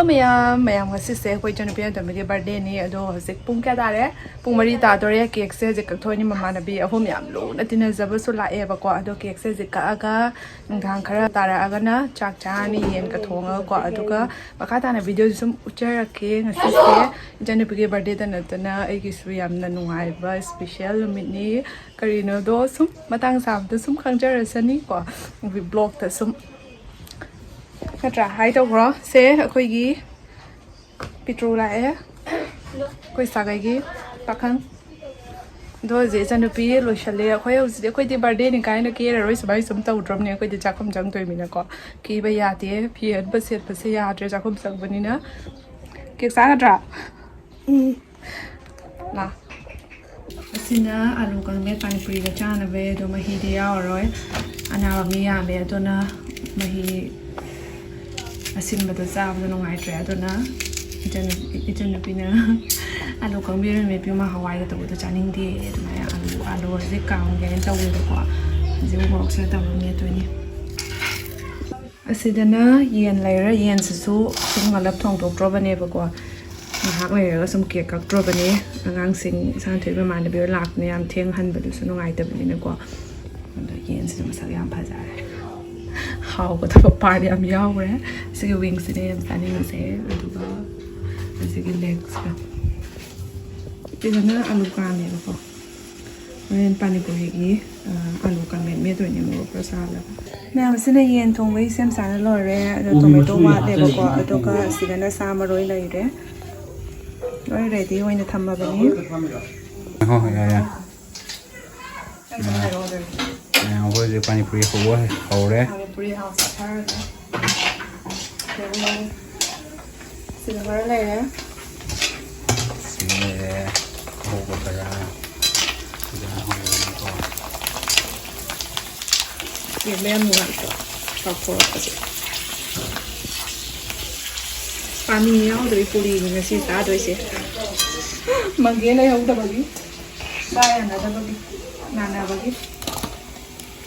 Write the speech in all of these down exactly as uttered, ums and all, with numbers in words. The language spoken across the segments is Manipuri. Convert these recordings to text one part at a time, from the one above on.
ꯃꯌꯥꯝ ꯃꯌꯥꯝ, ꯉꯁꯤꯁꯦ ꯑꯩꯈꯣꯏ ꯏꯆꯟꯅꯨꯄꯤ ꯑꯇꯣꯝꯕꯤꯒꯤ ꯕꯥꯔꯗꯦꯅꯤ꯫ ꯑꯗꯣ ꯍꯧꯖꯤꯛ ꯄꯨꯡ ꯀꯌꯥ ꯇꯥꯔꯦ? ꯄꯨꯡ ꯃꯔꯤ ꯇꯥꯗꯣꯔꯦ꯫ ꯀꯦꯛꯁꯦ ꯍꯧꯖꯤꯛ ꯀꯛꯊꯣꯛꯑꯅꯤ꯫ ꯃꯃꯥꯟꯅꯕꯤ ꯑꯍꯨꯝ ꯌꯥꯝ ꯂꯨꯅ ꯇꯤꯟꯅꯖꯕꯁꯨ ꯂꯥꯛꯑꯦꯕꯀꯣ꯫ ꯑꯗꯣ ꯀꯦꯛꯁꯦ ꯍꯧꯖꯤꯛ ꯀꯛꯑꯒ ꯅꯨꯡꯗꯥꯡ ꯈꯔ ꯇꯥꯔꯛꯑꯒꯅ ꯆꯥꯛ ꯆꯥꯔꯅꯤ, ꯌꯦꯟꯒ ꯊꯣꯡꯉꯒꯀꯣ꯫ ꯑꯗꯨꯒ ꯃꯈꯥ ꯇꯥꯅ ꯚꯤꯗꯤꯑꯣꯁꯨ ꯁꯨꯝ ꯎꯠꯆꯔꯛꯀꯦ꯫ ꯉꯁꯤꯁꯦ ꯏꯆꯟꯅꯨꯄꯤꯒꯤ ꯕꯥꯔꯗꯦꯗ ꯅꯠꯇꯅ ꯑꯩꯒꯤꯁꯨ ꯌꯥꯝꯅ ꯅꯨꯡꯉꯥꯏꯕ ꯏꯁꯄꯤꯁꯦꯜ ꯅꯨꯃꯤꯠꯅꯤ꯫ ꯀꯔꯤꯅꯣꯗꯣ ꯁꯨꯝ ꯃꯇꯥꯡ ꯆꯥꯕꯗ ꯁꯨꯝ ꯈꯪꯖꯔꯁꯅꯤꯀꯣ, ꯕ꯭ꯂꯣꯛꯇ ꯁꯨꯝ꯫ ꯅꯠꯇ꯭ꯔꯥ? ꯍꯥꯏ ꯇꯧꯈ꯭ꯔꯣ꯫ ꯁꯦ ꯑꯩꯈꯣꯏꯒꯤ ꯄꯤꯇ꯭ꯔꯨ ꯂꯥꯛꯑꯦ, ꯑꯩꯈꯣꯏ ꯁꯥꯒꯩꯒꯤ ꯄꯥꯈꯪ꯫ ꯑꯗꯣ ꯍꯧꯖꯤꯛ ꯏꯆꯟꯅꯨꯄꯤ ꯂꯣꯏꯁꯜꯂꯦ꯫ ꯑꯩꯈꯣꯏ ꯍꯧꯖꯤꯛꯇꯤ, ꯑꯩꯈꯣꯏꯗꯤ ꯕꯥꯔꯗꯦꯅꯤ ꯀꯥꯏꯅ ꯀꯦꯔꯔꯣꯏ, ꯁꯨꯃꯥꯏꯅ ꯁꯨꯝ ꯇꯧꯗ꯭ꯔꯕꯅꯦ꯫ ꯑꯩꯈꯣꯏꯗꯤ ꯆꯥꯛꯈꯨꯝ ꯆꯪꯗꯣꯏꯃꯤꯅꯀꯣ, ꯀꯦꯕ ꯌꯥꯗꯦ꯫ ꯐꯤ ꯑꯍꯟꯕ ꯁꯦꯠꯄꯁꯦ ꯌꯥꯗ꯭ꯔꯦ ꯆꯥꯛꯈꯨꯝ ꯆꯪꯕꯅꯤꯅ꯫ ꯀꯦꯛ ꯆꯥꯒꯗ꯭ꯔꯥ? ꯎꯝ꯫ ꯂꯥ꯫ ꯑꯁꯤꯅ ꯑꯂꯨ ꯀꯥꯡꯃꯦꯠ ꯄꯥꯅꯤꯄꯨꯔꯤꯒ ꯆꯥꯅꯕ꯫ ꯑꯗꯣ ꯃꯍꯤꯗꯤ ꯌꯥꯎꯔꯔꯣꯏ꯫ ꯑꯅꯥꯕ ꯃꯤ ꯌꯥꯝꯃꯦ, ꯑꯗꯨꯅ ꯃꯍꯤ ꯑꯁꯤꯟꯕꯗꯣ ꯆꯥꯕꯗꯣ ꯅꯨꯡꯉꯥꯏꯇ꯭ꯔꯦ꯫ ꯑꯗꯨꯅ ꯏꯆꯟ-, ꯏꯆꯟꯅꯨꯄꯤꯅ ꯑꯂꯨ ꯀꯥꯡꯃꯦꯠ ꯑꯣꯏꯅ ꯃꯦꯠꯄꯤꯌꯨ, ꯃꯥ ꯍꯋꯥꯏꯒ ꯇꯧꯕꯗꯣ ꯆꯥꯅꯤꯡꯗꯦ꯫ ꯑꯗꯨꯃꯥꯏꯅ ꯑꯂꯨ, ꯑꯂꯨ ꯍꯧꯖꯤꯛ ꯀꯥꯝꯒꯦꯅ ꯇꯧꯋꯦꯕꯀꯣ꯫ ꯍꯧꯖꯤꯛ ꯃꯣꯔꯣꯛꯁꯤꯅ ꯇꯧꯔꯒ ꯃꯦꯠꯇꯣꯏꯅꯤ꯫ ꯑꯁꯤꯗꯅ ꯌꯦꯟ ꯂꯩꯔꯦ꯫ ꯌꯦꯟꯁꯤꯁꯨ ꯁꯨꯝ ꯉꯜꯂꯞ ꯊꯣꯡꯗꯣꯛꯇ꯭ꯔꯕꯅꯦꯕꯀꯣ꯫ ꯉꯥꯏꯍꯥꯛ ꯂꯩꯔꯒ ꯁꯨꯝ ꯀꯦꯛ ꯀꯛꯇ꯭ꯔꯕꯅꯦ꯫ ꯑꯉꯥꯡꯁꯤꯡ ꯏꯁꯥꯟꯊꯣꯏ ꯃꯃꯥꯟꯅꯕꯤ ꯍꯣꯏ ꯂꯥꯛꯄꯅꯦ, ꯌꯥꯝ ꯊꯦꯡꯍꯟꯕꯗꯨꯁꯨ ꯅꯨꯡꯉꯥꯏꯇꯕꯅꯤꯅꯀꯣ꯫ ꯑꯗꯣ ꯌꯦꯟꯁꯤꯁꯨ ꯃꯁꯛ ꯌꯥꯝ ꯐꯖꯔꯦ꯫ ꯍꯥꯎꯒꯗꯕ ꯄꯥꯔꯠ ꯌꯥꯝ ꯌꯥꯎꯈ꯭ꯔꯦ꯫ ꯁꯤꯒꯤ ꯋꯤꯡꯁꯤꯅꯦ ꯌꯥꯝ ꯆꯥꯅꯤꯡꯉꯤꯁꯦ꯫ ꯑꯗꯨꯒ ꯑꯁꯤꯒꯤ ꯂꯦꯒꯁꯤꯒ꯫ ꯁꯤꯗꯅ ꯑꯂꯨ ꯀꯥꯝꯃꯦꯕꯀꯣ꯫ ꯍꯣꯔꯦꯟ ꯄꯥꯅꯤꯄꯨꯔꯤꯒꯤ, ꯑ, ꯑꯂꯨ ꯀꯥꯡꯃꯦꯠ ꯃꯦꯠꯇꯣꯏꯅꯦ, ꯃꯣꯔꯣꯛ ꯈꯔ ꯁꯥꯍꯜꯂꯒ꯫ ꯃꯌꯥꯝ ꯑꯁꯤꯅ ꯌꯦꯟ ꯊꯣꯡꯕꯒꯤ ꯁꯦꯝ ꯁꯥꯅ ꯂꯣꯏꯔꯦ꯫ ꯑꯗꯣ ꯇꯣꯃꯦꯇꯣ ꯋꯥꯠꯂꯦꯕꯀꯣ꯫ ꯑꯗꯨꯒ ꯁꯤꯗꯅ ꯁꯥ ꯃꯔꯣꯏ ꯂꯩꯔꯦ꯫ ꯂꯣꯏ ꯔꯦꯗꯤ ꯑꯣꯏꯅ ꯊꯝꯃꯕꯅꯤ꯫ ꯍꯣꯏ, ꯍꯣꯏ, ꯌꯥꯏ, ꯌꯥꯏ꯫ ꯅꯪ ꯆꯥꯅꯤꯡꯉꯥꯏ order꯫ ꯃꯌꯥꯝ ꯑꯩꯈꯣꯏ ꯍꯧꯖꯤꯛ ꯄꯥꯅꯤꯄꯨꯔꯤ ꯍꯧꯕ ꯍꯧꯔꯦ꯫ ꯄꯥꯅꯤꯄꯨꯔꯤ ꯍꯥꯎ ꯆꯥꯊꯔꯒꯦ꯫ ꯁꯤꯗ ꯈꯔ ꯂꯩꯔꯦ꯫ ꯁꯤꯗ ꯂꯩꯔꯦ꯫ ꯑꯍꯧꯕ ꯈꯔ꯫ ꯁꯤꯗ ꯍꯧꯔꯦꯀꯣ꯫ ꯌꯦꯡꯕ ꯌꯥꯝ ꯅꯨꯡꯉꯥꯏꯇ꯭ꯔꯣ? ꯆꯥꯎꯊꯣꯔꯛꯄꯁꯦ꯫ ꯄꯥꯅꯤ ꯌꯥꯎꯗꯕꯤ ꯄꯨꯔꯤꯅꯤ ꯉꯁꯤ ꯆꯥꯗꯣꯏꯁꯦ꯫ ꯃꯪꯒꯦ ꯂꯩꯍꯧꯗꯕꯒꯤ꯫ ꯆꯥ ꯌꯥꯅꯗꯕꯒꯤ꯫ ꯅꯥꯅꯕꯒꯤ꯫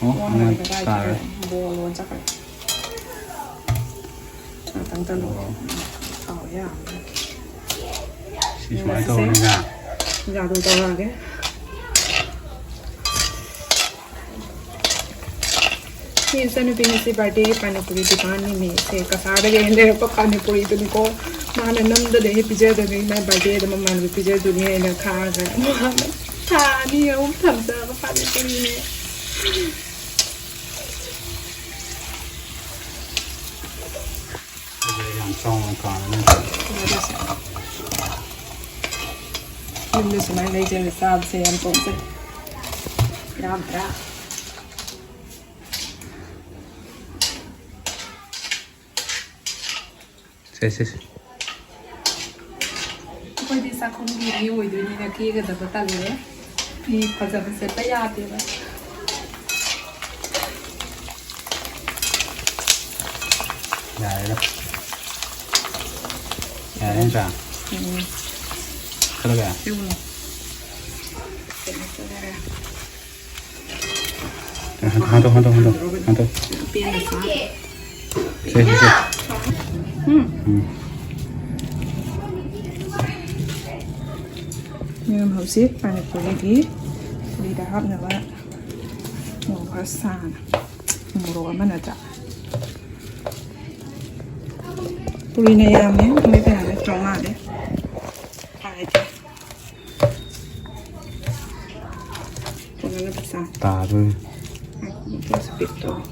ꯑꯣ, ꯋꯥ ꯑꯃ ꯍꯥꯏꯕꯗ ꯇꯥꯔꯦ꯫ ꯕꯣꯜ ꯑꯣꯟ ꯆꯠꯈ꯭ꯔꯦ꯫ ꯉꯥꯛꯇꯪ ꯆꯠꯂꯨ꯫ ꯑꯣ꯫ ꯁꯤ ꯁꯨꯃꯥꯏꯅ ꯇꯧꯔꯅꯤꯅ꯫ ꯖꯥꯗꯨ ꯇꯧꯔꯛꯑꯒꯦ꯫ ꯁꯤ ꯏꯆꯟꯅꯨꯄꯤ ꯉꯁꯤ ꯕꯥꯔꯗꯦ ꯄꯥꯅꯤꯄꯨꯔꯤ ꯗꯨꯀꯥꯟꯅꯤꯅꯦ꯫ ꯁꯦ ꯀꯁꯥꯔꯗꯒꯤ ꯑꯩꯅ ꯂꯩꯔꯛꯄ ꯄꯥꯅꯤꯄꯨꯔꯤꯗꯨꯅꯤꯀꯣ꯫ ꯃꯥꯅ ꯅꯝꯗꯅ ꯑꯩ ꯄꯤꯖꯗꯣꯏꯅꯤ꯫ ꯏꯃꯥ ꯕꯥꯔꯗꯦꯗ ꯃꯃꯥꯟꯅꯕꯤ ꯄꯤꯖꯗꯣꯏꯅꯤ ꯑꯩꯅ ꯈꯥꯡꯉꯒ꯫ ꯃꯥꯅ ꯊꯥ ꯑꯅꯤ ꯑꯍꯨꯝ ꯊꯝꯖꯕ ꯄꯥꯅꯤꯄꯨꯔꯤꯅꯦ꯫ ꯑꯗꯨꯗ ꯌꯥꯝ ꯆꯥꯎꯅ ꯀꯥꯟꯅꯅꯤ꯫ ꯌꯨꯝꯗ ꯁꯨꯃꯥꯏꯅ ꯂꯩꯖꯔꯒ ꯆꯥꯕꯁꯦ ꯌꯥꯝ ꯇꯣꯡꯖꯩ꯫ ꯌꯥꯝꯗ꯭ꯔꯥ? ꯁꯦ, ꯁꯦ, ꯁꯦ꯫ ꯑꯩꯈꯣꯏꯗꯤ ꯆꯥꯛꯈꯨꯝꯒꯤ ꯃꯤ ꯑꯣꯏꯗꯣꯏꯅꯤꯅ ꯀꯦꯒꯗꯕ ꯇꯜꯂꯦ꯫ ꯐꯤ ꯐꯖꯕ ꯁꯦꯠꯄ ꯌꯥꯗꯦꯕ꯫ ꯌꯥꯔꯦꯗ꯫ ꯌꯥꯔꯦ ꯅꯠꯇ꯭ꯔꯥ? ꯎꯝ꯫ ꯆꯠꯂꯒꯦ? ꯁꯤꯕꯨꯅꯣ꯫ ꯀꯩꯅꯣ ꯆꯠꯂꯒꯦ꯫ ꯍꯟꯗꯣꯛ, ꯍꯟꯗꯣꯛ, ꯍꯟꯗꯣꯛ, ꯍꯟꯗꯣꯛ꯫ ꯄꯦꯟꯅ ꯆꯥ꯫ ꯁꯦ, ꯁꯦ, ꯁꯦ꯫ ꯎꯝ꯫ ꯎꯝ꯫ ꯌꯦꯔꯨꯝ ꯍꯧꯖꯤꯛ ꯄꯥꯅꯤꯄꯨꯔꯤꯒꯤ ꯄꯨꯔꯤꯗ ꯍꯥꯞꯅꯕ ꯃꯣꯔꯣꯛ ꯈꯔ ꯁꯥꯅ꯫ ꯃꯣꯔꯣꯛ ꯑꯃ ꯅꯠꯇ꯭ꯔꯥ? ꯄꯨꯔꯤꯅ ꯌꯥꯝꯃꯦ, ꯃꯣꯏ ꯄꯩꯁꯥꯁꯦ ꯆꯥꯝꯃꯉꯥꯗꯤ ꯇꯥꯏꯗꯦ꯫ ꯀꯣꯟꯅꯅꯕ ꯆꯥ꯫ ꯇꯥꯗꯣꯏꯅꯤ꯫ ꯉꯥꯏꯈꯣ, ꯄꯣꯠꯁꯦ ꯄꯤꯛ ꯇꯧꯔꯦ꯫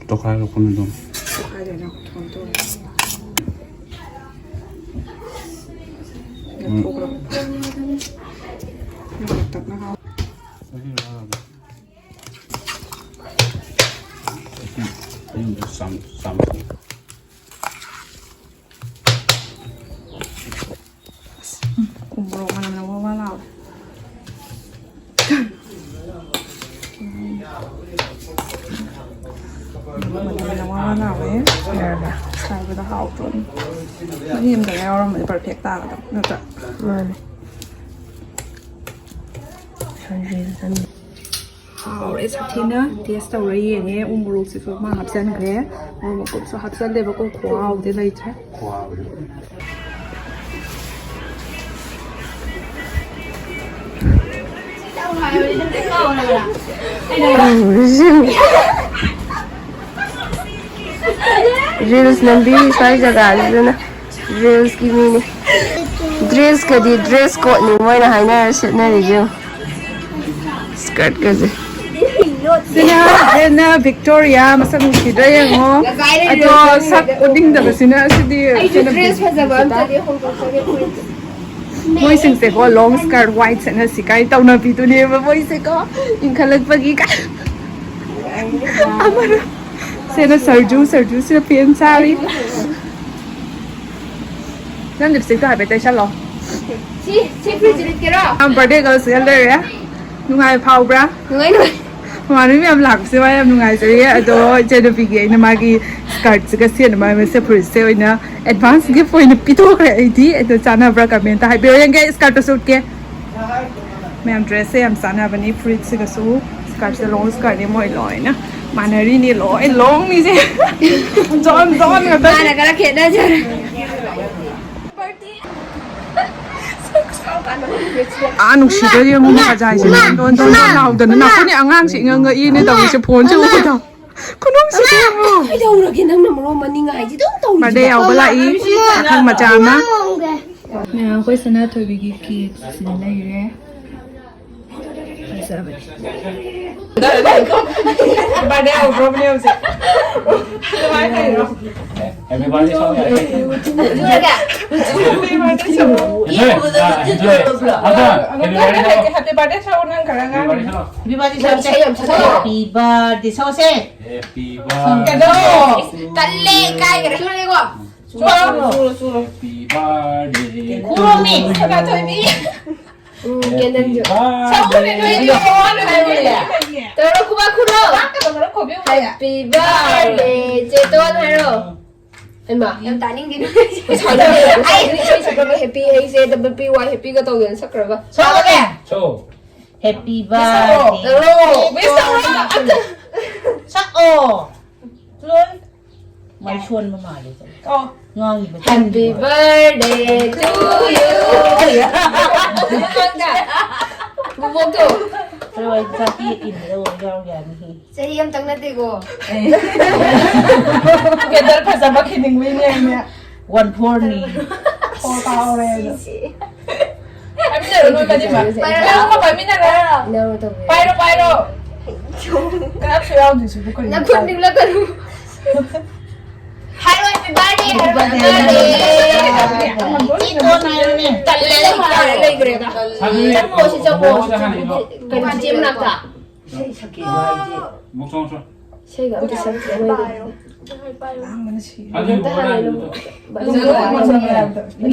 ꯇꯣꯈꯥꯏꯔꯣ ꯄꯨꯟꯅ ꯑꯗꯨꯝ꯫ ꯇꯣꯈꯥꯏꯗꯣꯏꯅꯦ, ꯊꯣꯡ ꯇꯧꯔꯦ꯫ ꯎꯝ꯫ ꯂꯧꯊꯣꯛꯈ꯭ꯔꯣ꯫ ꯃꯣꯔꯣꯛ ꯇꯞꯅ ꯍꯥꯎ꯫ ꯑꯩ ꯆꯥꯝ-, ꯆꯥꯝꯊꯣꯛ꯫ ꯎꯝ, ꯎꯃꯣꯔꯣꯛ ꯃꯅꯝꯅ ꯋꯥ ꯋꯥ ꯂꯥꯎꯔꯦ꯫ ꯎꯝ꯫ ꯃꯅꯝꯅ ꯋꯥ ꯋꯥ ꯂꯥꯎꯔꯦ꯫ ꯌꯥꯔꯕ? ꯍꯥꯏꯕꯗ ꯍꯥꯎꯗ꯭ꯔꯣ? ꯃꯍꯤ ꯑꯝꯇ ꯌꯥꯎꯔꯝꯃꯗꯤ perfect ꯇꯥꯒꯗꯕ ꯅꯠꯇ꯭ꯔꯥ? ꯃꯥꯅꯦ꯫ ꯁꯣꯏꯖꯤꯟ ꯆꯅꯤ꯫ ꯍꯥꯎꯔꯦ, ꯁꯥꯊꯤꯅ ꯇꯦꯁ ꯇꯧꯔ ꯌꯦꯡꯉꯦ꯫ ꯎ ꯃꯣꯔꯣꯛꯁꯤꯁꯨ ꯃꯥ ꯍꯥꯞꯆꯟꯈ꯭ꯔꯦ꯫ ꯎ ꯃꯣꯔꯣꯛꯁꯨ ꯍꯥꯞꯆꯜꯂꯦꯕꯀꯣ, ꯈꯨꯍꯥꯎꯗꯤ ꯂꯩꯇ꯭ꯔꯦ꯫ ꯔꯤꯜꯁ ꯅꯝꯕꯤ ꯁ꯭ꯋꯥꯏ ꯖꯒꯥꯁꯤꯗꯅ꯫ ꯔꯤꯜꯁꯀꯤ ꯃꯤꯅꯤ꯫ ꯗ꯭ꯔꯦꯁꯀꯗꯤ ꯗ꯭ꯔꯦꯁ ꯀꯣꯗꯅꯤ ꯃꯣꯏꯅ ꯍꯥꯏꯅꯔ ꯁꯦꯠꯅꯔꯤꯁꯦ꯫ ꯁ꯭ꯀꯔꯠꯀꯁꯦ꯫ ꯁꯤꯅ ꯍꯦꯟꯅ ꯚꯤꯛꯇꯣꯔꯤꯌꯥ ꯃꯁꯛ ꯅꯨꯡꯁꯤꯗ꯭ꯔꯥ ꯌꯦꯡꯉꯣ꯫ ꯑꯗꯣ ꯁꯛ ꯎꯠꯅꯤꯡꯗꯕꯁꯤꯅ ꯁꯤꯗꯤ ꯑꯩꯁꯨ ꯁꯤꯅ ꯗ꯭ꯔꯦꯁ ꯐꯖꯕ ꯑꯝꯇꯗꯤ ꯍꯣꯡꯗꯣꯛꯆꯒꯦ ꯐꯨꯔꯤꯠꯁꯦ꯫ ꯃꯣꯏꯁꯤꯡꯁꯦꯀꯣ ꯂꯣꯡ ꯁ꯭ꯀꯔꯠ ꯋꯥꯏꯠ ꯁꯦꯠꯅꯁꯤ ꯀꯥꯏ ꯇꯧꯅꯕꯤꯗꯨꯅꯦꯕ ꯃꯣꯏꯁꯦꯀꯣ, ꯏꯟꯈꯠꯂꯛꯄꯒꯤ ꯀꯥꯏ꯫ ꯑꯃꯅ ꯁꯦꯅ ꯁꯔꯖꯨ, ꯁꯔꯖꯨ ꯁꯤꯅ ꯄꯦꯟ ꯆꯥꯔꯤ꯫ ꯅꯪ ꯂꯤꯞꯁꯇꯤꯛꯇꯣ ꯍꯥꯏꯐꯦꯠ ꯇꯩꯁꯜꯂꯣ꯫ ꯁꯤ ꯁꯤ ꯐꯨꯔꯤꯠꯁꯤ ꯂꯤꯠꯀꯦꯔꯣ? ꯅꯪ ꯕꯥꯔꯗꯦ ꯒꯔꯜ ꯁꯤꯗ ꯂꯩꯔꯦ꯫ ꯅꯨꯡꯉꯥꯏ ꯐꯥꯎꯕ꯭ꯔꯥ? ꯅꯨꯡꯉꯥꯏ ꯅꯨꯡꯉꯥꯏ꯫ ꯃꯃꯥꯟꯅꯕꯤ ꯃꯌꯥꯝ ꯂꯥꯛꯄꯁꯦ ꯃꯥ ꯌꯥꯝ ꯅꯨꯡꯉꯥꯏꯖꯔꯤ꯫ ꯑꯗꯣ ꯏꯆꯟꯅꯨꯄꯤꯒꯤ ꯑꯩꯅ ꯃꯥꯒꯤ ꯁ꯭ꯀꯔꯠꯁꯤꯒ ꯁꯦꯠꯅꯕ ꯃꯥꯒꯤ ꯁꯦ ꯐꯨꯔꯤꯠꯁꯦ ꯑꯣꯏꯅ ꯑꯦꯗꯚꯥꯟꯁ ꯒꯤꯐ ꯑꯣꯏꯅ ꯄꯤꯊꯣꯛꯈ꯭ꯔꯦ ꯑꯩꯗꯤ꯫ ꯑꯗꯣ ꯆꯥꯟꯅꯕ꯭ꯔꯥ ꯀꯃꯦꯟꯇ ꯍꯥꯏꯕꯤꯌꯣ꯫ ꯌꯦꯡꯒꯦ, ꯁ꯭ꯀꯔꯠꯇꯁꯨ ꯎꯠꯀꯦ꯫ ꯃꯌꯥꯝ ꯗ꯭ꯔꯦꯁꯁꯦ ꯌꯥꯝ ꯆꯥꯟꯅꯕꯅꯤ꯫ ꯐꯨꯔꯤꯠꯁꯤꯒꯁꯨ ꯁ꯭ꯀꯔꯠꯁꯦ ꯂꯣꯡ ꯁ꯭ꯀꯔꯠꯅꯤ ꯃꯣꯏ ꯂꯣꯏꯅ꯫ ꯃꯥꯟꯅꯔꯤꯅꯤ ꯂꯣꯏ ꯂꯣꯡꯅꯤꯁꯦ꯫ ꯖꯣꯟ ꯖꯣꯟ ꯉꯥꯛꯇ꯫ ꯃꯥꯅ ꯈꯔ ꯈꯦꯠꯅꯖꯔꯦ꯫ ꯑꯥ, ꯅꯨꯡꯁꯤꯗꯣꯏ ꯌꯦꯡꯉꯨ, ꯃꯈꯥꯖꯥꯏꯁꯦ ꯗꯣꯟ ꯗꯣꯟ ꯗꯣꯟ ꯂꯥꯎꯗꯅ꯫ ꯅꯥꯀꯣꯅꯦ ꯑꯉꯥꯡꯁꯦ ꯏꯉꯛ ꯉꯛꯏꯅꯦ ꯇꯧꯔꯤꯁꯦ, ꯐꯣꯟꯁꯦ ꯎꯕꯗ꯫ ꯈꯨꯅꯨꯡꯁꯤꯗꯤ ꯌꯦꯡꯉꯨ꯫ ꯀꯩꯗꯧꯔꯒꯦ ꯅꯪꯅ ꯃꯔꯣꯟ ꯑꯃ ꯅꯤꯡꯉꯥꯏꯁꯤ ꯑꯗꯨꯝ ꯇꯧꯔꯤꯁꯤꯕꯣ? ꯕꯥꯔꯗꯦ ꯌꯥꯎꯕ ꯂꯥꯛꯏ, ꯄꯥꯈꯪ ꯃꯆꯥ ꯑꯃ꯫ ꯃꯌꯥꯝ, ꯑꯩꯈꯣꯏ ꯁꯅꯥꯊꯣꯏꯕꯤꯒꯤ ꯀꯦꯛ ꯁꯤꯗ ꯂꯩꯔꯦ꯫ ꯐꯖꯕꯅꯦ꯫ ꯕꯥꯔꯗꯦ ꯍꯧꯗ꯭ꯔꯣꯕꯅꯦ ꯍꯧꯖꯤꯛ꯫ ꯑꯗꯨꯃꯥꯏꯅ ꯇꯧꯔꯣ꯫ Happy birthday song ꯌꯥꯔꯦ꯫ ꯍꯦꯟꯖꯣꯏ, ꯑꯥ, ꯍꯦꯟꯖꯣꯏ꯫ ꯑꯗ, happy birthday song꯫ Happy birthday song ꯅꯪ ꯈꯔ ꯉꯥꯡꯉꯨ꯫ Happy birthday song꯫ Happy birthday song ꯁꯦ꯫ Happy birthday song ꯁꯦ꯫ Happy birthday꯫ ꯀꯩꯅꯣ? ꯇꯜꯂꯦ, ꯏꯀꯥꯏꯈ꯭ꯔꯦ꯫ ꯆꯨꯔꯒꯦꯀꯣ? ꯆꯨꯔꯣ, ꯆꯨꯔꯣ, ꯆꯨꯔꯣ꯫ Happy birthday꯫ ꯈꯨꯔꯨꯝꯃꯤ꯫ ꯁꯅꯥꯊꯣꯏꯕꯤ꯫ ꯎꯝ, ꯀꯦꯟꯗꯜꯁꯨ꯫ Happy birthday꯫ ꯁꯒꯣꯜ ꯅꯣꯏꯗꯤ ꯀꯩꯅꯣ ꯍꯥꯏꯔꯨꯔꯦ꯫ ꯇꯧꯔꯣ, ꯈꯨꯕꯥꯛ ꯈꯨꯔꯣ꯫ ꯈꯨꯕꯥꯛ ꯀꯩꯗꯧꯕꯅꯣ ꯈꯣꯕꯤ ꯍꯨꯔꯦ꯫ Happy birthday꯫ ꯆꯦꯇꯣꯟ ꯍꯥꯏꯔꯣ꯫ ꯍꯩꯃꯥ꯫ ꯌꯥꯝ ꯇꯥꯅꯤꯡꯗꯦ ꯅꯣꯏ꯫ ꯉꯁꯥꯏꯗ ꯑꯩ ꯏꯁꯩ ꯁꯛꯈ꯭ꯔꯕ happy ꯑꯩꯁꯦ double P Y happy ꯒ ꯇꯧꯗꯅ ꯁꯛꯈ꯭ꯔꯕ꯫ ꯁꯛꯑꯣꯅꯦ꯫ ꯁꯛꯑꯣ꯫ Happy birthday. Wish ꯇꯧꯔꯣ꯫ ꯑꯝꯇ ꯁꯛꯑꯣ꯫ ꯂꯣꯏ꯫ ꯃꯥꯏ ꯁꯣꯟꯕ ꯃꯥꯜꯂꯦ꯫ ꯑꯣ꯫ ꯉꯥꯡꯉꯤꯕ Happy ꯆꯤꯟꯗꯨꯒ꯫ Birthday to you. ꯕꯣꯕꯣꯛꯇꯣ꯫ ꯂꯣꯏ ꯆꯥꯛꯇꯤ ꯏꯟꯕꯗ ꯑꯣꯏ ꯌꯥꯎ ꯌꯥꯅꯤ꯫ ꯆꯍꯤ ꯑꯃꯇꯪ ꯅꯠꯇꯦꯀꯣ꯫ Weather ꯐꯖꯕ ꯈꯤꯅꯤꯡꯕꯩꯅꯦ꯫ One four ꯅꯤ꯫ ꯍꯣ, ꯇꯥꯍꯧꯔꯦ ꯑꯗꯣ꯫ ꯁꯤꯁꯦ꯫ ꯄꯥꯏꯃꯤꯟꯅꯔꯣ, ꯅꯣꯏ ꯃꯔꯤꯃꯛ꯫ ꯄꯥꯏꯔꯣ꯫ ꯄꯥꯏꯔꯣ, ꯄꯥꯏꯃꯤꯟꯅꯔꯣ꯫ ꯏꯅꯥꯎꯅ ꯇꯧꯕꯤꯔꯣ꯫ ꯄꯥꯏꯔꯣ, ꯄꯥꯏꯔꯣ꯫ ꯀꯅꯥꯝꯁꯨ ꯌꯥꯎꯗ꯭ꯔꯤꯁꯤꯕꯨ ꯀꯔꯤꯅꯣ? ꯅꯈꯨꯠ ꯅꯤꯛꯂꯛꯀꯅꯨ꯫ ꯍꯥꯏꯔꯣ, happy birthday, happy birthday꯫ ꯆꯦ ꯀꯣꯟꯅ ꯍꯥꯏꯔꯣꯅꯦ꯫ ꯇꯜꯂꯦ, ꯑꯩ ꯇꯜꯂꯦ, ꯂꯩꯈ꯭ꯔꯦꯗ꯫ ꯆꯪꯉꯣ, ꯁꯤ ꯆꯪꯉꯣ꯫ ꯀꯩꯅꯣ, ꯆꯤꯆꯦ ꯃꯅꯥꯛꯇ꯫ ꯏꯁꯩ ꯁꯛꯀꯦꯁꯨ ꯍꯥꯏꯗꯦ꯫ ꯑꯃꯨꯛ ꯆꯪꯉꯣ, ꯆꯪꯉꯣ꯫ ꯏꯁꯩꯒ ꯑꯝꯇ ꯁꯛꯇ꯭ꯔꯦ ꯃꯣꯏꯗꯤ꯫ ꯂꯥꯡꯕꯅ ꯁꯤꯔꯦ꯫ ꯑꯗꯨ ꯑꯝꯇ ꯍꯥꯏꯔꯣ꯫ ꯁꯤ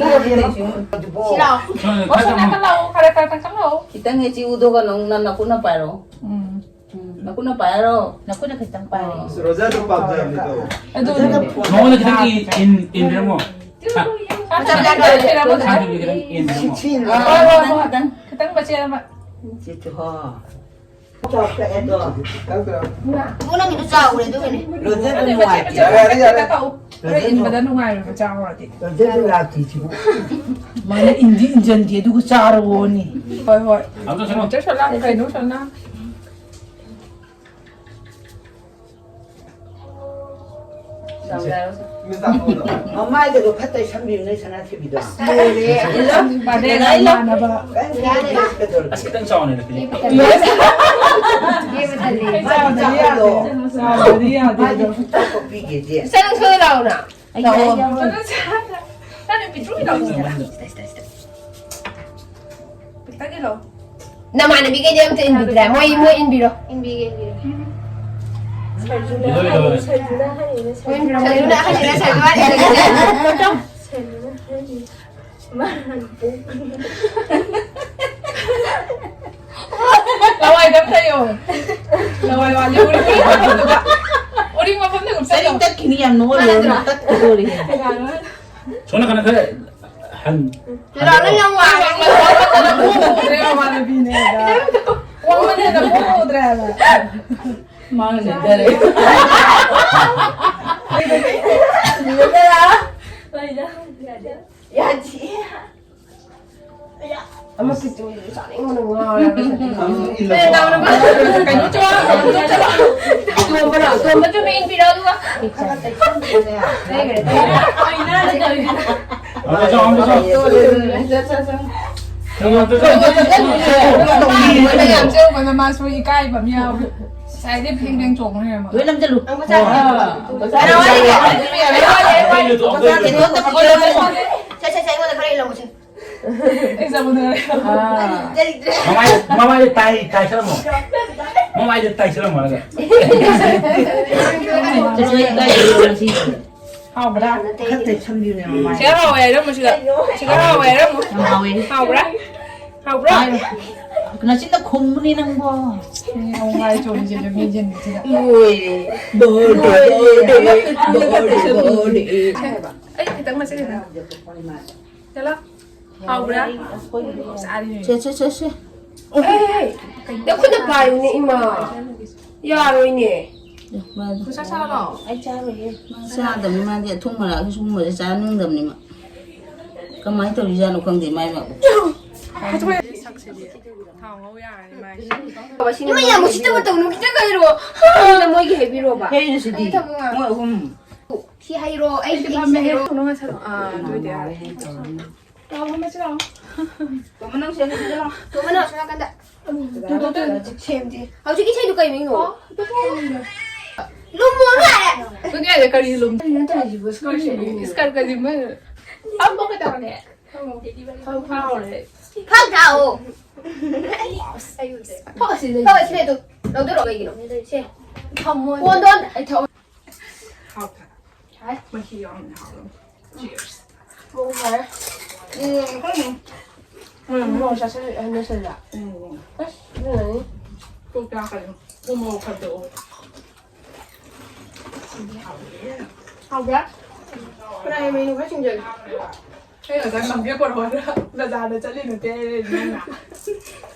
ꯂꯥꯛꯑꯣ꯫ ꯁꯣꯝ ꯅꯥꯀꯟ ꯂꯥꯛꯑꯣ, ꯈꯔ, ꯈꯔ, ꯈꯔ ꯂꯥꯛꯑꯣ꯫ ꯈꯤꯇꯪ ꯍꯦꯛ ꯆꯤꯛꯎꯗꯣꯒ ꯅꯪ, ꯅꯪ ꯅꯈꯨꯠꯅ ꯄꯥꯏꯔꯣ꯫ ꯎꯝ꯫ ꯎꯝ, ꯅꯈꯨꯠꯅ ꯄꯥꯏꯔꯣ꯫ ꯅꯈꯨꯠꯅ ꯈꯤꯇꯪ ꯄꯥꯏꯔꯣ꯫ ꯑꯁ, ꯔꯣꯖꯥꯗꯣ ꯄꯥꯝꯖꯕꯅꯤꯗꯣ꯫ ꯑꯗꯨ ꯃꯉꯣꯟꯗ ꯈꯤꯇꯪ ꯏꯟ-, ꯏꯟ-, ꯏꯟꯕꯤꯔꯝꯃꯣ꯫ ꯃꯆꯥ ꯃꯆꯥ ꯈꯤꯇꯪ ꯏꯟꯕꯤꯔꯝꯃꯣ꯫ ꯁꯥꯟꯇꯤꯕꯤ ꯈꯤꯇꯪ ꯏꯟꯕꯤꯔꯝꯃꯣ꯫ ꯁꯤꯛꯁꯇꯤꯟ꯫ ꯍꯣꯏ, ꯍꯣꯏ, ꯍꯣꯏ꯫ ꯈꯤꯇꯪ ꯃꯆꯦꯠ ꯑꯃ꯫ ꯆꯦ ꯇꯨꯍꯣ꯫ ꯆꯥꯎꯈꯠꯂꯛꯑꯦꯗꯣ꯫ ꯏꯕꯨꯡ, ꯅꯪꯒꯤꯗꯣ ꯆꯥꯎꯔꯦ ꯑꯗꯨꯒꯤꯅꯦ꯫ ꯂꯣꯟꯖꯕ ꯅꯠꯇꯦ, ꯅꯨꯡꯉꯥꯏꯇꯦ꯫ ꯃꯆꯦꯠ ꯃꯆꯦꯠ ꯌꯥꯔꯦ, ꯌꯥꯔꯦ, ꯌꯥꯔꯦ꯫ ꯈꯤꯇꯪ ꯀꯛꯎ꯫ ꯍꯣꯔꯦꯟ ꯏꯟꯕꯗ ꯅꯨꯡꯉꯥꯏꯔꯣꯏꯕ ꯆꯥꯎꯔꯗꯤ꯫ ꯂꯣꯟꯖꯕ ꯂꯥꯛꯇꯦ ꯁꯤꯕꯨ꯫ ꯃꯥꯅ ꯏꯟꯗꯤ ꯏꯟꯖꯟꯗꯦ ꯑꯗꯨꯒ ꯆꯥꯔꯕꯣꯅꯤ꯫ ꯍꯣꯏ, ꯍꯣꯏ꯫ ꯑꯝꯇ ꯁꯦꯝꯃꯣ꯫ ꯆꯦ ꯁꯣꯂꯥ, ꯀꯩꯅꯣ ꯁꯣꯂꯥ? ꯃꯃꯥꯏꯒꯗꯣ ꯐꯠꯇ ꯁꯝꯕꯤꯌꯨ ꯅꯣꯏ ꯁꯅꯥꯊꯣꯏꯕꯤꯗꯣ꯫ ꯂꯣꯏꯔꯦ꯫ ꯕꯥꯔꯗꯦ ꯏꯃꯥꯟꯅꯕ꯫ ꯀꯩꯝ ꯈꯟꯗꯦ, ꯀꯩꯗꯧꯔꯒꯦ? ꯑꯁ, ꯈꯤꯇꯪ ꯆꯥꯎꯅꯦ, ꯅꯠꯇꯦ꯫ ꯆꯥꯎꯗꯗꯤ ꯌꯥꯗꯦ꯫ ꯆꯥꯎꯗꯗꯤ ꯌꯥꯗꯦ꯫ ꯃꯥꯗꯤ ꯁꯨꯡꯇꯥ ꯀꯣꯛꯄꯤꯒꯦꯗꯤ꯫ ꯏꯆꯥ ꯅꯪ ꯁꯣꯝꯗ ꯂꯥꯛꯑꯣꯅ꯫ ꯂꯥꯛꯑꯣ꯫ ꯆꯠꯂꯣ, ꯆꯠꯂꯣ꯫ ꯅꯪ ꯄꯤꯇ꯭ꯔꯨꯒꯤ ꯂꯥꯛꯑꯣ ꯁꯤꯗ꯫ ꯁꯤꯗ, ꯁꯤꯗ, ꯁꯤꯗ꯫ ꯈꯤꯇꯪꯗꯤ ꯂꯥꯛꯑꯣ꯫ ꯅꯃꯥꯟꯅꯕꯤꯈꯩꯗꯤ ꯑꯝꯇ ꯏꯟꯕꯤꯗ꯭ꯔꯦ꯫ ꯃꯣꯏ, ꯃꯣꯏ ꯏꯟꯕꯤꯔꯣ꯫ ꯏꯟꯕꯤꯒꯦ, ꯏꯟꯕꯤꯒꯦ꯫ ꯁꯔꯖꯨꯅ ꯏꯟꯕꯤꯔꯣ, ꯏꯟꯕꯤꯔꯣ꯫ ꯁꯔꯖꯨꯅ ꯍꯥꯏꯔꯤꯅꯦ, ꯁꯔꯖꯨꯅ ꯍꯥꯏꯔꯤꯅꯦ꯫ ꯁꯔꯖꯨꯅ ꯍꯥꯏꯔꯤꯅꯦ꯫ ꯃꯥꯅ ꯄꯣꯛꯄꯅꯦ꯫ ꯂꯋꯥꯏꯗ ꯑꯝꯇ ꯌꯦꯡꯉꯣ꯫ ꯂꯋꯥꯏ ꯋꯥꯂꯤ ꯎꯔꯤꯡ ꯎꯔꯤꯡ ꯃꯐꯝꯗꯨꯗ꯫ ꯎꯔꯤꯡ ꯃꯐꯝꯗ ꯑꯗꯨꯝ ꯆꯠꯂꯣ꯫ ꯆꯠꯈꯤꯅꯤ, ꯌꯥꯝ ꯅꯣꯛꯑ ꯂꯣꯏꯔꯝꯃꯦ꯫ ꯇꯠꯀꯗꯧꯔꯦ꯫ ꯁꯣꯝ ꯅꯥꯀꯟꯗ ꯈꯔ ꯆꯨꯔꯥ ꯅꯪ ꯌꯥꯝ ꯋꯥꯡꯉꯦ꯫ ꯎꯗ꯭ꯔꯦ ꯃꯃꯥꯟꯅꯕꯤꯅꯦ ꯍꯥꯏꯕ꯫ ꯋꯥꯡꯃꯟꯗꯅ ꯎꯗ꯭ꯔꯦ ꯍꯥꯏꯕ꯫ ꯃꯥꯅ ꯅꯦꯠꯆꯔꯦ꯫ ꯌꯥꯗꯤꯌꯦ꯫ ꯑꯃ ꯄꯤꯇꯨ ꯆꯥꯅꯤꯡꯕꯅ ꯉꯥꯎꯔꯦ꯫ ꯀꯩꯅꯣ ꯆꯣ, ꯀꯩꯅꯣ ꯆꯣ꯫ ꯇꯣꯝꯕꯔꯣ? ꯇꯣꯝꯕ ꯆꯨꯝꯅ ꯏꯟꯕꯤꯔꯣ ꯑꯗꯨꯒ꯫ ꯌꯥꯝ ꯆꯦꯟꯕꯅ ꯃꯥꯁꯨ ꯏꯀꯥꯏꯕ ꯑꯃ ꯌꯥꯎꯔꯦ꯫ ꯉꯁꯥꯏꯗꯩ ꯐꯦꯡ ꯐꯦꯡ ꯆꯣꯡꯉ ꯂꯩꯔꯝꯃꯒ꯫ ꯂꯣꯏ ꯅꯝꯖꯜꯂꯨ꯫ ꯁꯦ, ꯁꯦ, ꯁꯦ, ꯑꯩꯉꯣꯟꯗ ꯈꯔ ꯏꯜꯂꯝꯃꯨꯁꯦ꯫ ꯑꯦꯛꯖꯥꯝ ꯎꯅꯔꯦ꯫ ꯑꯥ꯫ ꯂꯩꯇ꯭ꯔꯦ꯫ ꯃꯃꯥꯏ, ꯃꯃꯥꯏꯗ ꯇꯥꯏ, ꯇꯥꯏꯁꯜꯂꯝꯃꯣ꯫ ꯃꯃꯥꯏꯗ ꯇꯥꯏꯁꯜꯂꯝꯃꯣ ꯍꯥꯏꯔꯒ꯫ ꯆꯦꯆꯦ, ꯀꯥꯏ ꯆꯠꯂꯤꯅꯣ ꯉꯁꯤ? ꯍꯥꯎꯕ꯭ꯔꯥ? ꯈꯔ ꯇꯩꯁꯟꯕꯤꯌꯨꯅꯦ ꯃꯃꯥꯏ꯫ ꯁꯤꯗ ꯍꯥꯎꯋꯦ ꯍꯥꯏꯔꯝꯃꯨ ꯁꯤꯗ꯫ ꯁꯤꯗ ꯍꯥꯎꯋꯦ ꯍꯥꯏꯔꯝꯃꯨ꯫ ꯌꯥꯝ ꯍꯥꯎꯋꯦ꯫ ꯍꯥꯎꯕ꯭ꯔꯥ? ꯍꯥꯎꯕ꯭ꯔꯥ? ꯍꯥꯏꯔꯣ꯫ ꯅꯆꯤꯟꯗ ꯈꯨꯝꯕꯅꯤ ꯅꯪꯕꯣ꯫ ꯃꯤ ꯅꯣꯡꯒꯥꯏ ꯆꯣꯡꯁꯤꯁꯨ ꯃꯤ ꯆꯤꯟꯕꯁꯤꯗ꯫ ꯂꯣꯏꯔꯦ꯫ ꯂꯣꯏꯔꯦ꯫ ꯂꯣꯏꯔꯦ꯫ ꯂꯣꯏꯔꯦ꯫ ꯑꯩ ꯈꯤꯇꯪ ꯃꯆꯦꯠ ꯈꯤꯇꯪ꯫ ꯆꯠꯂꯣ꯫ ꯍꯥꯎꯕ꯭ꯔꯥ? ꯆꯥꯔꯤꯅꯦ꯫ ꯁꯦ, ꯁꯦ, ꯁꯦ, ꯁꯦ꯫ ꯑꯦ, ꯑꯦ, ꯑꯦ, ꯀꯩꯅꯣ? ꯅꯈꯨꯠꯅ ꯄꯥꯏꯌꯨꯅꯦ, ꯏꯃꯥ꯫ ꯌꯥꯔꯣꯏꯅꯦ꯫ ꯑꯦ, ꯃꯥꯗꯣ꯫ ꯃꯁꯥ ꯆꯥꯔꯣ? ꯑꯩ ꯆꯥꯔꯣꯏꯌꯦ꯫ ꯆꯥꯗꯕꯅꯤ ꯃꯥꯗꯤ, ꯑꯊꯨꯝ ꯃꯔꯥꯛ ꯁꯨꯝꯕꯁꯦ ꯆꯥꯅꯤꯡꯗꯕꯅꯤ ꯃꯥ꯫ ꯀꯃꯥꯏꯅ ꯇꯧꯔꯤꯖꯥꯠꯅꯣ ꯈꯪꯗꯦ ꯃꯥꯏ ꯃꯥꯕꯨ꯫ ꯁꯛꯁꯤꯗꯤ ꯊꯥꯎ ꯉꯧ ꯌꯥꯔꯅꯤ ꯃꯥꯏꯁꯦ꯫ ꯏꯃꯥ, ꯌꯥꯝ ꯎꯁꯤꯠꯇꯕ ꯇꯧꯅꯨ, ꯈꯤꯇꯪ ꯍꯥꯏꯔꯛꯑꯣ꯫ ꯍꯥ, ꯃꯣꯏꯒꯤ ꯍꯥꯏꯕꯤꯔꯣꯕ꯫ ꯍꯦ, ꯁꯤꯗꯤ꯫ ꯑꯩ ꯊꯝꯃꯣ ꯉꯥꯏꯈꯣ꯫ ꯃꯣꯏ ꯑꯍꯨꯝ꯫ ꯁꯤ ꯍꯥꯏꯔꯣ, ꯑꯩ ꯑꯩꯁꯨ ꯐꯝꯃꯦ, ꯍꯦ, ꯍꯥꯏꯔꯣ꯫ ꯀꯩꯅꯣ ꯉꯁꯥꯏ-, ꯑꯥ, ꯑꯗꯨ ꯑꯣꯏꯗꯤ ꯌꯥꯔꯦ꯫ ꯇꯣꯝꯕ ꯅꯪ ꯁꯤꯗ ꯂꯥꯛꯑꯣ꯫ ꯇꯣꯝꯕ ꯅꯪ ꯑꯁꯣꯝ ꯅꯥꯀꯟꯗ꯫ ꯁꯦꯝꯗꯦ꯫ ꯍꯧꯖꯤꯛ ꯏꯁꯩꯗꯨ ꯀꯩ ꯃꯤꯡꯅꯣ? ꯂꯨꯝꯃꯣ ꯌꯥꯔꯦ꯫ ꯀꯔꯤ ꯂꯨꯝ-, ꯀꯩꯅꯣ ꯇꯧꯔꯤꯁꯤꯕꯨ, skirt ꯁꯦꯠꯂꯤꯅꯦ꯫ Skirt ꯀꯁꯤ ꯃꯣꯏ ꯐꯝꯕ ꯀꯩꯗꯧꯔꯒꯦ? ꯐꯝ ꯊꯥꯎꯔꯦ꯫ ꯐꯝ ꯊꯥꯎ꯫ ꯐꯝ ꯑꯁꯤ ꯂꯩ꯫ ꯐꯝ ꯑꯁꯤ ꯂꯩ ꯑꯗꯨ꯫ ꯂꯧꯗꯣꯏꯔꯣ ꯀꯩꯒꯤꯅꯣ? ꯁꯦ꯫ ꯐꯝꯃꯣ꯫ ꯀꯣꯟꯗꯣꯟ꯫ ꯑꯩ ꯊꯛꯑꯣ꯫ ꯍꯥꯎꯇꯦ꯫ ꯍꯥꯏ꯫ ꯃꯍꯤ ꯌꯥꯎꯔꯝꯃꯦ, ꯍꯥꯎꯔꯝꯃꯦ꯫ Cheers꯫ ꯃꯣꯔꯣꯛ ꯁꯥꯔꯦ꯫ ꯎꯝ, ꯈꯪꯗꯦ꯫ ꯎꯝ, ꯃꯣꯔꯣꯛ ꯆꯥꯁꯤꯜꯂꯦ, ꯍꯟꯗꯛ ꯁꯤꯗ꯫ ꯎꯝ꯫ ꯑꯁ, ꯑꯗꯨꯅꯅꯤ꯫ ꯀꯣꯛ ꯆꯥꯛꯀꯅꯤ꯫ ꯎ ꯃꯣꯔꯣꯛ ꯈꯔ ꯇꯣꯛꯑꯣ꯫ ꯍꯥꯎꯕ꯭ꯔꯥ? ꯀꯅꯥꯒꯤ ꯃꯩꯅꯣ ꯈꯔ ꯆꯤꯡꯖꯜꯂꯨ꯫ ꯑꯩ ꯉꯁꯥꯏ ꯃꯪꯒꯦ ꯄꯣꯔꯛꯑꯣꯗ ꯕꯖꯥꯔꯗ ꯆꯠꯂꯤ ꯅꯠꯇꯦ ꯅꯪꯅ꯫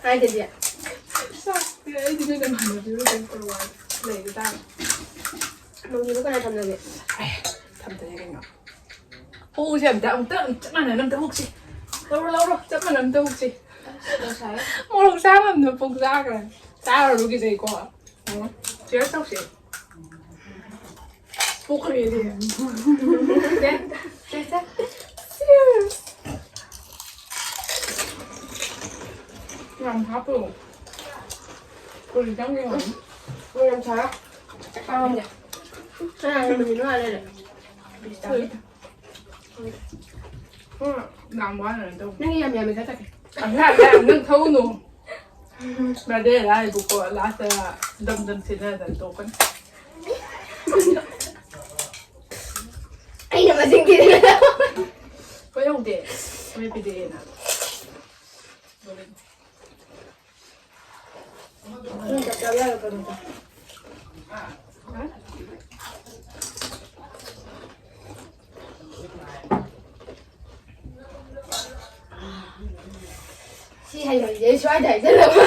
ꯍꯥꯏꯗꯗꯤ꯫ ꯁꯛꯁꯦ ꯑꯩꯗꯤ ꯅꯣꯏ ꯅꯃꯥꯟꯅꯕꯤꯕꯨ ꯀꯩꯅꯣ ꯄꯣꯔꯛꯑꯣ ꯍꯥꯏꯕ ꯂꯩꯕ ꯇꯥꯔꯦ꯫ ꯃꯪꯒꯦꯗꯣ ꯀꯅꯥ ꯊꯝꯅꯒꯦ? ꯑꯦ, ꯊꯝꯗꯣꯏꯅꯦ ꯀꯩꯅꯣ꯫ ꯍꯧꯁꯦ ꯑꯝꯇ, ꯑꯃꯨꯛꯇ ꯆꯞ ꯃꯥꯟꯅꯅ ꯑꯝꯇ ꯍꯧꯁꯤ꯫ ꯂꯧꯔꯣ, ꯂꯧꯔꯣ, ꯆꯞ ꯃꯥꯟꯅꯅ ꯑꯝꯇ ꯍꯧꯁꯤ꯫ ꯉꯁꯥꯏ꯫ ꯃꯣꯔꯣꯛ ꯆꯥ ꯉꯝꯗ ꯄꯨꯡ ꯆꯥꯈ꯭ꯔꯦ꯫ ꯆꯥꯔꯨꯔꯣ ꯀꯤꯖꯩꯀꯣ꯫ ꯎꯝ, cheers ꯇꯧꯁꯦ꯫ ꯄꯨꯈ꯭ꯔꯤꯗꯤ꯫ ꯁꯦ, ꯁꯦ, ꯁꯦ꯫ Cheers꯫ ꯌꯥꯝ ꯍꯥꯞꯄꯨ꯫ ꯀꯨꯔꯤ ꯆꯪꯒꯦ ꯌꯦꯡꯉꯣ꯫ ꯃꯣꯏ ꯌꯥꯝ ꯁꯥꯔ꯫ ꯈꯪꯗꯦ꯫ ꯀꯅꯥꯅ ꯅꯨꯃꯤꯠ ꯃꯉꯥ ꯂꯩꯔꯦ? ꯎꯝ, ꯌꯥꯝ ꯋꯥꯅ ꯇꯧꯕ꯫ ꯅꯪꯒꯤ ꯌꯥꯝ ꯌꯥꯝꯃꯦ ꯆꯠꯈ꯭ꯔꯦ꯫ ꯌꯥꯝ ꯌꯥꯝꯃꯦ, ꯅꯪ ꯊꯧꯅꯨ꯫ ꯕꯥꯔꯗꯦ ꯂꯥꯛꯏꯕꯀꯣ, ꯂꯥꯁꯇ ꯗꯝ ꯗꯝ ꯁꯤꯟꯅꯗꯅ ꯇꯣꯛꯀꯅꯤ꯫ ꯑꯩꯅ ꯃꯁꯤꯡ ꯊꯤꯔꯦ꯫ ꯀꯣꯏꯍꯧꯗꯦ꯫ ꯃꯣꯏ ꯄꯤꯔꯛꯑꯦꯅ꯫ ꯎꯝ, ꯆꯞ ꯆꯥꯕ ꯌꯥꯔꯛꯄꯅꯤꯗ꯫ ꯁꯤ ꯍꯩꯕꯁꯦ ꯑꯩ ꯁ꯭ꯋꯥꯏꯗ ꯍꯥꯏꯖꯜꯂꯕ꯫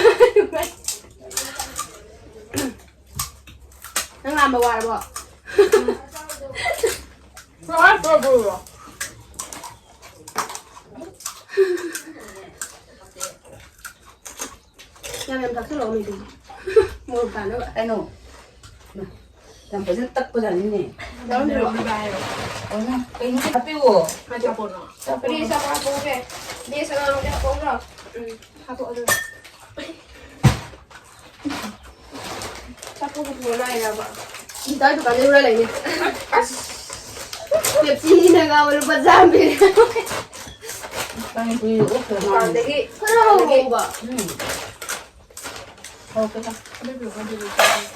ꯅꯪ ꯂꯥꯝꯕ ꯋꯥꯔꯕꯣ? ꯁ꯭ꯋꯥꯏ ꯇꯧꯕ꯭ꯔꯣ? ꯌꯥꯝ ꯌꯥꯝ ꯊꯛꯆꯜꯂꯣ, ꯃꯤꯗꯨꯗꯤ꯫ ꯃꯣꯔꯣꯛ ꯇꯥꯅꯕ꯫ ꯀꯩꯅꯣ? ꯌꯥꯝ ꯐꯖꯅ ꯇꯛꯄꯖꯥꯠꯅꯤꯅꯦ꯫ ꯌꯥꯎꯔꯝꯗ꯭ꯔꯣ? ꯑꯣ, ꯅꯪ ꯀꯩꯅꯣ ꯍꯥꯞꯄꯤꯑꯣ꯫ ꯀꯔꯤ ꯑꯆꯥꯄꯣꯠꯅꯣ? ꯀꯔꯤ ꯑꯆꯥꯄꯣꯠ ꯍꯥꯞꯄꯛꯑꯣꯒꯦ? ꯂꯦꯁ ꯑꯉꯥꯡꯕꯗꯤ ꯍꯥꯞꯄꯛꯎꯔꯣ? ꯎꯝ, ꯍꯥꯞꯄꯛꯑꯣ ꯑꯗꯨ꯫ ꯑꯆꯥꯄꯣꯠ ꯄꯨꯊꯣꯛꯑ ꯂꯥꯛꯏꯔꯕ? ꯏꯇꯥ ꯗꯨꯀꯥꯟꯗꯩ ꯍꯨꯔꯥꯟ ꯂꯥꯛꯏꯅꯦ꯫ ꯑꯁ! ꯄꯦꯞꯁꯤꯅ ꯉꯥꯎꯕ ꯂꯨꯄꯥ ꯆꯥꯝꯃ ꯄꯤꯔꯦ꯫ ꯄꯥꯅꯤꯄꯨꯔꯤ ꯑꯣꯛꯇꯣꯏ ꯃꯥꯜꯂꯦ꯫ ꯗꯨꯀꯥꯟꯗꯒꯤ ꯈꯔ ꯍꯧꯕ꯫ ꯎꯝ꯫ ꯍꯧꯔꯛꯀꯦ ꯇꯧ꯫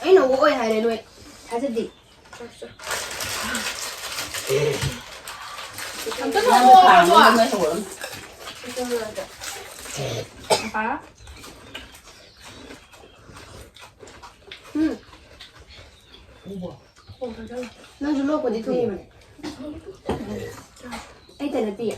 ꯑꯩꯅ ꯑꯣꯛꯑꯣꯏ ꯍꯥꯏꯔꯦ ꯅꯣꯏ꯫ ꯊꯥꯖꯗꯦ꯫ ꯑꯝꯇ ꯅꯪꯅ ꯊꯣꯡꯉꯣ, ꯊꯥꯡꯗꯣ ꯅꯣꯏ ꯍꯧꯔꯛꯑꯣ꯫ ꯍꯥ? ꯎꯝ꯫ ꯅꯪꯁꯨ ꯂꯣꯛꯄꯗꯤ ꯊꯨꯡꯉꯤꯕꯅꯦ꯫ ꯑꯩꯇ ꯅꯠꯇꯤꯌꯦ꯫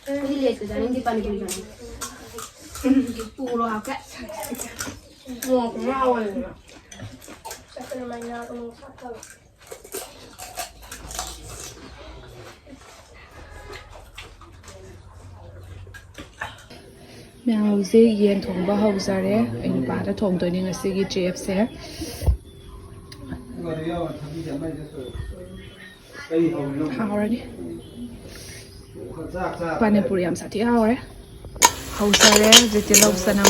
ꯑꯩꯗꯤ ꯂꯦꯁꯀ ꯆꯥꯅꯤꯡꯗꯦ, ꯄꯥꯅꯤꯄꯨꯔꯤ ꯆꯥꯅꯤꯡꯉꯤ꯫ ꯎ ꯃꯣꯔꯣꯛ ꯍꯥꯞꯀꯦ꯫ ꯃꯣꯔꯣꯛ ꯈꯨꯉꯥꯎ ꯑꯃ꯫ ꯃꯌꯥꯝ, ꯍꯧꯖꯤꯛ ꯌꯦꯟ ꯊꯣꯡꯕ ꯍꯧꯖꯔꯦ꯫ ꯑꯩ ꯅꯨꯄꯥꯗ ꯊꯣꯡꯗꯣꯏꯅꯤ ꯉꯁꯤꯒꯤ ꯆꯦꯐꯁꯦ꯫ ꯍꯥꯎꯔꯅꯤ꯫ ꯄꯥꯅꯤꯄꯨꯔꯤ ꯌꯥꯝ ꯁꯥꯊꯤ ꯍꯥꯎꯔꯦ꯫ ꯍꯧꯖꯔꯦ ꯍꯧꯖꯤꯛꯇꯤ ꯂꯧ ꯆꯅꯝ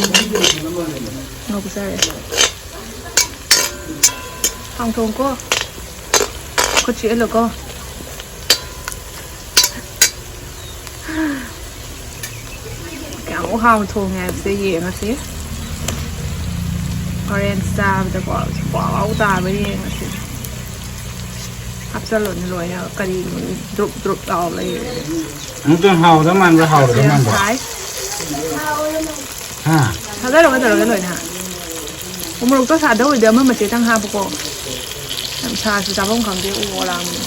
ꯉꯧꯖꯔꯦ꯫ ꯍꯥꯡꯊꯣꯡꯀꯣ꯫ ꯈꯨꯠ ꯆꯤꯛꯍꯜꯂꯨꯀꯣ꯫ ꯀꯌꯥꯃꯨꯛ ꯍꯥꯎꯅ ꯊꯣꯡꯉꯦ ꯍꯥꯏꯕꯁꯦ ꯌꯦꯡꯉꯁꯤ꯫ ꯍꯣꯔꯦꯟ ꯆꯥꯕꯗꯀꯣ ꯄꯥꯎ ꯇꯥꯕ꯭ꯔꯥ ꯌꯦꯡꯉꯁꯤ꯫ ꯍꯥꯞꯆꯜꯂꯣꯅꯦ ꯂꯣꯏꯅ꯫ ꯀꯔꯤꯅꯣ ꯗ꯭ꯔꯨꯞ ꯗ꯭ꯔꯨꯞ ꯂꯥꯎ ꯂꯩꯔꯦ꯫ ꯑꯃꯨꯛꯇꯪ ꯍꯥꯎꯒꯗꯕ ꯃꯥꯟꯕ꯭ꯔꯥ, ꯍꯥꯎꯔꯣꯏꯗꯕ ꯌꯥꯝ ꯃꯥꯟꯕ꯭ꯔꯥ? ꯁꯥꯏ꯫ ꯍꯥ? ꯊꯥꯗꯔꯣ, ꯀꯩꯗꯧꯔꯒꯦ ꯂꯣꯏꯅ? ꯎꯃꯣꯔꯣꯛꯇꯣ ꯁꯥꯗꯧ ꯑꯣꯏꯗꯤ ꯑꯃ ꯃꯆꯦꯠꯇꯪ ꯍꯥꯞꯄꯨꯀꯣ꯫ ꯌꯥꯝ ꯁꯥꯔꯁꯨ ꯆꯥꯐꯝ ꯈꯪꯗꯦ ꯎ ꯑꯣꯂꯥꯡꯕꯅꯤ꯫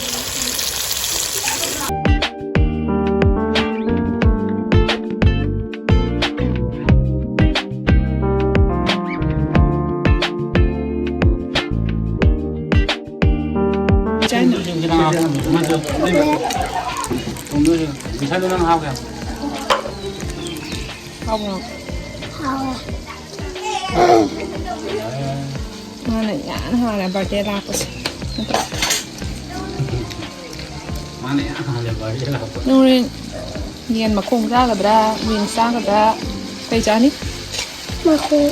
ꯆꯥꯏꯅ꯫ ꯍꯥꯎꯕ꯭ꯔꯣ? ꯍꯥꯎꯋꯦ꯫ ꯃꯥꯅ ꯏꯍꯥꯟ ꯍꯥꯟꯅ ꯕꯥꯔꯗꯦ ꯂꯥꯛꯄꯁꯦ꯫ ꯅꯠꯇ꯭ꯔꯣ? ꯃꯥꯅ ꯏꯍꯥꯟ ꯍꯥꯟꯅ ꯕꯥꯔꯗꯦ ꯂꯥꯛꯄ꯫ ꯅꯪ ꯍꯣꯔꯦꯟ ꯌꯦꯟ ꯃꯈꯣꯡ ꯆꯥꯒꯗ꯭ꯔꯥ, ꯋꯤꯡꯁ ꯆꯥꯒꯗ꯭ꯔꯥ, ꯀꯩ ꯆꯥꯅꯤ? ꯃꯈꯣꯡ꯫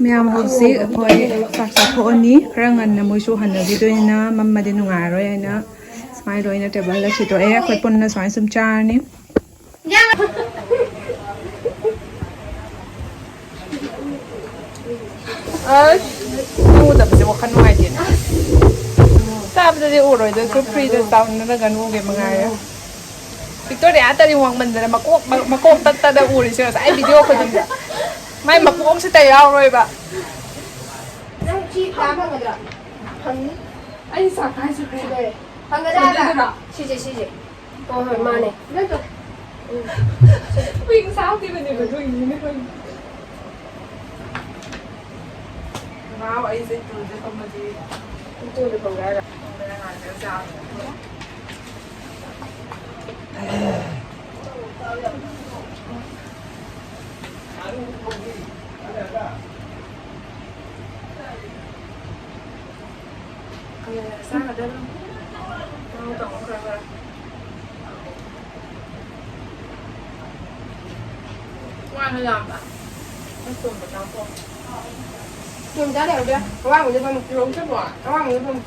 ꯃꯌꯥꯝ ꯍꯧꯖꯤꯛ ꯑꯩꯈꯣꯏ ꯆꯥꯛ ꯆꯥꯊꯣꯛꯑꯅꯤ꯫ ꯈꯔ ꯉꯟꯅ ꯃꯣꯏꯁꯨ ꯍꯟꯅꯈꯤꯗꯣꯏꯅꯤꯅ ꯃꯝꯃꯗꯤ ꯅꯨꯡꯉꯥꯏꯔꯣꯏ ꯍꯥꯏꯅ ꯁꯨꯃꯥꯏꯅ ꯂꯣꯏꯅ ꯇꯦꯕꯜꯗ ꯁꯤꯗꯣꯛꯑꯦ꯫ ꯑꯩꯈꯣꯏ ꯄꯨꯟꯅ ꯁꯨꯃꯥꯏꯅ ꯁꯨꯝ ꯆꯥꯔꯅꯤ꯫ ꯑꯁ, ꯎꯗꯕꯁꯦ ꯋꯥꯈꯜ ꯅꯨꯡꯉꯥꯏꯇꯦꯅꯦ꯫ ꯆꯥꯕꯗꯗꯤ ꯎꯔꯣꯏꯗ, ꯁꯨꯝ ꯐ꯭ꯔꯤꯗ ꯆꯥꯎꯅꯔꯒ ꯎꯒꯦ ꯃꯉꯥꯏꯔꯦ꯫ ꯚꯤꯛꯇꯣꯔꯤꯌꯥ ꯇꯔꯤ ꯋꯥꯡꯃꯟꯗꯅ ꯃꯀꯣꯛ ꯃꯀꯣꯛ ꯇꯠꯇꯅ ꯎꯔꯤꯁꯦ ꯉꯁꯥꯏ ꯚꯤꯗꯤꯑꯣ ꯈꯨꯗꯤꯡꯗ꯫ ꯃꯥꯏ ꯃꯀꯣꯛꯁꯤꯗ ꯌꯥꯎꯔꯣꯏꯕ꯫ ꯅꯪ ꯁꯤ ꯀꯥ ꯐꯪꯒꯗ꯭ꯔꯥ? ꯐꯪꯅꯤ꯫ ꯑꯩ ꯁꯥ ꯀꯥꯏ ꯆꯠꯈ꯭ꯔꯦ? ꯁꯤꯗ ꯂꯩꯔꯦ꯫ ꯐꯪꯒꯗ꯭ꯔꯥ? ꯁꯤꯁꯦ, ꯁꯤꯁꯦ꯫ ꯍꯣꯏ, ꯍꯣꯏ, ꯃꯥꯅꯦ꯫ ꯅꯠꯇ꯭ꯔꯣ? ꯎꯝ꯫ ꯋꯤꯡꯁ ꯍꯥꯞꯈꯤꯕꯅꯦꯕ, ꯑꯗꯨꯒꯤꯅꯤꯅꯦ꯫ ꯅꯥꯎ, ꯑꯩꯁꯦ ꯇꯨꯜꯁꯦ ꯐꯝꯃꯗꯤ ꯇꯨꯜꯗ ꯐꯝꯒꯦ ꯍꯥꯏꯔꯣ? ꯐꯝꯕꯅ ꯉꯥꯏꯔꯦ, ꯆꯥ꯫ ꯈꯪꯉꯦ, ꯆꯥꯒꯗꯕꯅꯤ꯫ ꯅꯪ ꯇꯧꯔꯣ ꯈꯔ ꯈꯔ꯫ ꯋꯥꯅ ꯂꯥꯝꯕ꯫ ꯅꯪ ꯇꯣꯝꯕ ꯆꯥꯊꯣꯛ꯫ ꯇꯣꯝ ꯆꯥ ꯂꯩꯍꯧꯗꯦ꯫ ꯑꯋꯥꯡꯕꯗ ꯐꯝꯃꯨ꯫ ꯌꯧꯗ꯭ꯔꯕꯣ? ꯑꯋꯥꯡꯕꯗ ꯐꯝꯃꯨ꯫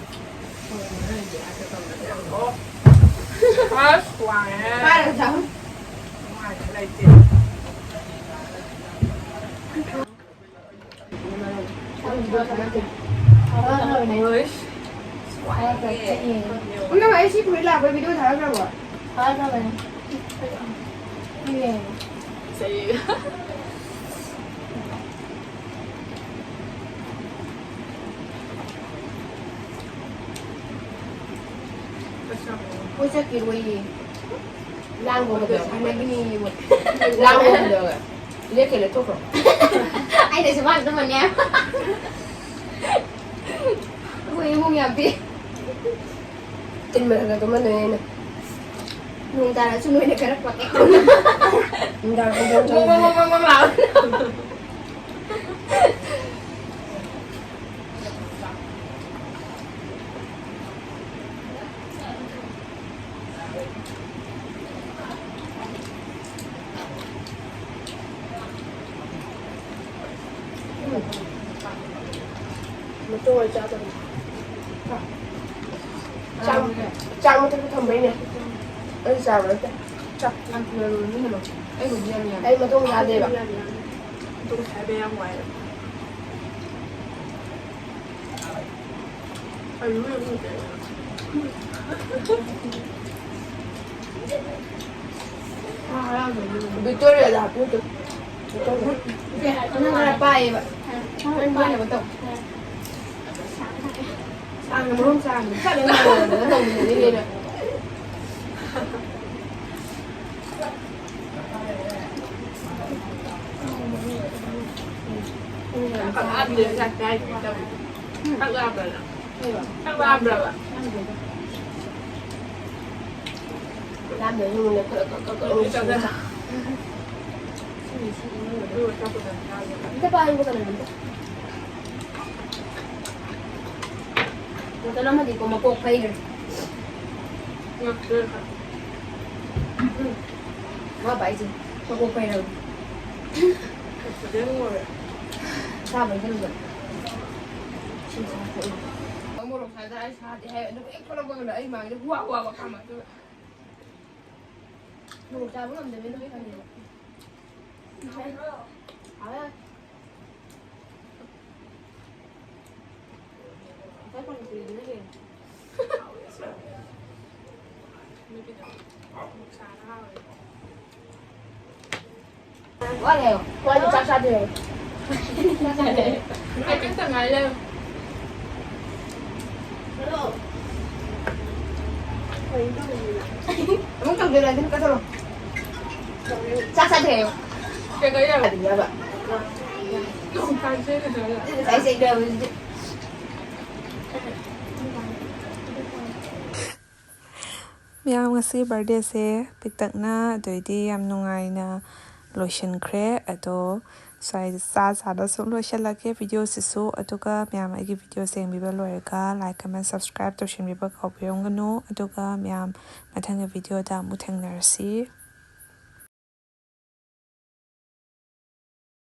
ꯑꯁ, ꯋꯥꯡꯉꯦꯍꯦ꯫ ꯄꯥꯏꯔꯒ ꯆꯥꯎ꯫ ꯅꯨꯡꯉꯥꯏꯕ ꯂꯩꯇꯦ꯫ ꯅꯪ ꯑꯩ ꯁꯤ ꯐꯨꯔꯤꯠ ꯂꯥꯛꯄꯩ ꯚꯤꯗꯤꯑꯣ ꯊꯥꯒꯠꯈ꯭ꯔꯕꯣ? ꯊꯥꯒꯠꯈ꯭ꯔꯕꯅꯦ꯫ ꯎꯏꯌꯦ꯫ ꯃꯣꯏ ꯆꯠꯈꯤꯔꯣꯏꯌꯦ꯫ ꯂꯥꯡꯕ ꯍꯧꯒꯠꯂꯛꯑꯣ꯫ ꯍꯥꯏꯅꯈꯤꯅꯤꯌꯦ ꯃꯣꯏ꯫ ꯂꯥꯡꯕ ꯍꯧꯒꯠꯂꯛꯑꯣ꯫ ꯂꯦꯞꯈ꯭ꯔꯦ, ꯂꯦꯞꯊꯣꯛꯈ꯭ꯔꯣ꯫ ꯑꯩꯅꯁꯨ ꯃꯥꯅ ꯑꯗꯨꯝ ꯃꯅꯦ꯫ ꯑꯩꯈꯣꯏ ꯏꯃꯨꯡ ꯌꯥꯝ ꯄꯤꯛ꯫ ꯇꯤꯟ ꯃꯊꯛꯇ ꯇꯨꯝꯍꯟꯗꯣꯏꯅꯦ ꯑꯩꯅ꯫ ꯅꯣꯡ ꯇꯥꯔꯛꯑꯁꯨ ꯅꯣꯏꯅ ꯈꯔ protect ꯇꯧꯅ꯫ ꯅꯨꯡꯗꯥꯡ ꯄꯨꯡ ꯇꯔꯨꯛ ꯃꯣꯡ ꯃꯣꯡ ꯃꯣꯡ ꯃꯣꯡ ꯂꯥꯎ꯫ ꯇꯣꯛꯑꯣꯏ ꯆꯥꯗꯕꯅꯤ꯫ ꯆꯥꯛ, ꯆꯥꯛ ꯃꯊꯛꯇ ꯊꯝꯕꯩꯅꯦ꯫ ꯑꯩ ꯆꯥꯕ ꯅꯠꯇꯦ꯫ ꯆꯥꯛ ꯌꯥꯝ ꯊꯨꯅ ꯂꯣꯏꯅꯤꯡꯒꯅꯨ꯫ ꯑꯩꯕꯨꯗꯤ ꯌꯥꯝ ꯌꯥꯝꯃꯦ꯫ ꯑꯩ ꯃꯇꯣꯡ ꯆꯥꯗꯦꯕ꯫ ꯃꯇꯣꯡ ꯆꯥꯕ ꯌꯥꯝ ꯋꯥꯏꯑꯦꯕ꯫ ꯑꯩ ꯂꯣꯏ ꯎꯗꯦ꯫ ꯃꯥ ꯍꯔꯥꯎꯖꯕꯅꯤ꯫ ꯚꯤꯛꯇꯣꯔꯤꯌꯥꯗ ꯍꯥꯞꯄꯤꯌꯨ꯫ ꯅꯪ ꯈꯔ ꯄꯥꯏꯌꯦꯕ꯫ ꯅꯪ ꯄꯥꯏꯅꯕ ꯇꯧ꯫ ꯁꯥꯡꯅ ꯃꯔꯣꯝ ꯁꯥꯡꯅ ꯆꯠꯂꯦ ꯉꯥꯏꯔꯝꯗꯅ ꯇꯧꯕꯤꯔꯗꯤ ꯀꯩꯅꯣ꯫ ꯆꯥꯛ ꯂꯥꯝꯗ꯭ꯔꯦ, ꯆꯥꯛ ꯆꯥꯏ꯫ ꯆꯥꯛ ꯂꯥꯝꯕ꯭ꯔꯥ ꯅꯪ? ꯆꯥꯛ ꯂꯥꯝꯕ꯭ꯔꯕ? ꯂꯥꯝꯗ꯭ꯔꯦ, ꯅꯪꯅ ꯈꯔ ꯈꯔ ꯈꯔ ꯈꯔ ꯆꯥꯎ, ꯆꯥꯎ, ꯆꯥꯎ꯫ ꯑꯗꯨꯒ ꯆꯥꯛ ꯐꯖꯅ ꯆꯥꯗꯕ꯫ ꯑꯝꯇ ꯄꯥꯏꯌꯨꯀꯣ ꯀꯩꯅꯣ ꯑꯝꯇ꯫ ꯕꯣꯇꯜ ꯑꯃꯗꯤꯀꯣ ꯃꯀꯣꯛ ꯐꯩꯈ꯭ꯔꯦ꯫ ꯉꯛꯇꯣꯏ ꯈꯔ꯫ ꯎꯝ꯫ ꯃꯥ ꯄꯥꯏꯁꯦ ꯃꯀꯣꯛ ꯐꯩꯔꯕ꯫ ꯑꯁꯤꯗꯩ ꯂꯣꯏꯔꯦ꯫ ꯑꯁꯥꯕ ꯏꯁꯤꯡꯗꯣ꯫ ꯏꯁꯤꯡ ꯑꯁꯥꯕ ꯊꯛꯏ꯫ ꯃꯣꯔꯣꯛ ꯁꯥꯏꯗ ꯑꯩ ꯁꯥꯗꯦ ꯍꯥꯏ, ꯑꯗꯨꯒ ꯍꯦꯛ ꯊꯣꯛꯂꯛꯄꯒꯅ ꯑꯩ ꯃꯥꯡꯗ ꯍꯨꯋꯥ ꯍꯨꯋꯥ ꯀꯥꯝꯃꯛꯇꯣꯏꯕ꯫ ꯃꯣꯔꯣꯛ ꯆꯥꯕ ꯉꯝꯗꯕꯅꯤꯅ ꯂꯣꯏ ꯈꯪꯉꯦꯕ꯫ ꯍꯥꯎꯋꯦ꯫ ꯉꯁꯥꯏ ꯄꯥꯅꯤꯄꯨꯔꯤꯗꯨꯅ ꯍꯦꯜꯂꯦ꯫ ꯋꯥꯠꯂꯤ ꯍꯥꯏꯌꯣ꯫ ꯋꯥꯠꯂꯤ, ꯆꯥꯛ ꯆꯥꯗ꯭ꯔꯤ ꯍꯥꯏꯌꯣ꯫ ꯆꯥꯛ ꯆꯥꯗ꯭ꯔꯤ ꯍꯥꯏꯌꯣ꯫ ꯑꯩ ꯈꯤꯇꯪ ꯉꯥꯏ ꯂꯩꯔꯝꯃꯣ꯫ ꯑꯃꯨꯛ ꯇꯧꯗꯣꯏꯔꯣ? ꯑꯗꯨꯝ ꯀꯛꯊꯠꯂꯣ꯫ ꯆꯥꯛ ꯆꯥꯗ꯭ꯔꯤ ꯍꯥꯏꯌꯣ꯫ ꯀꯩꯀꯩ ꯌꯥꯎꯔꯤ? ꯌꯥꯕ꯫ ꯅꯣꯡ ꯇꯥꯏꯁꯦ ꯀꯩꯗꯧꯔꯦ? ꯉꯁꯥꯏ ꯆꯩꯗꯕꯗꯨꯗꯤ꯫ ꯃꯌꯥꯝ, ꯉꯁꯤ ꯕꯥꯔꯗꯦꯁꯦ ꯄꯤꯛꯇꯛꯅ ꯑꯗꯩꯗꯤ ꯌꯥꯝ ꯅꯨꯡꯉꯥꯏꯅ ꯂꯣꯏꯁꯤꯟꯈ꯭ꯔꯦ꯫ ꯑꯗꯣ ꯁ꯭ꯋꯥꯏꯗ ꯆꯥ ꯆꯥꯅ ꯁꯨꯝ ꯂꯣꯏꯁꯤꯜꯂꯒꯦ ꯚꯤꯗꯤꯑꯣꯁꯤꯁꯨ꯫ ꯑꯗꯨꯒ ꯃꯌꯥꯝ ꯑꯩꯒꯤ ꯚꯤꯗꯤꯑꯣꯁꯦ ꯌꯦꯡꯕꯤꯕ ꯂꯣꯏꯔꯒ like, comment, subscribe ꯇꯧꯁꯤꯟꯕꯤꯕ ꯀꯥꯎꯕꯤꯔꯝꯒꯅꯨ꯫ ꯑꯗꯨꯒ ꯃꯌꯥꯝ ꯃꯊꯪꯒꯤ ꯚꯤꯗꯤꯑꯣꯗ ꯑꯃꯨꯛ ꯊꯦꯡꯅꯔꯁꯤ꯫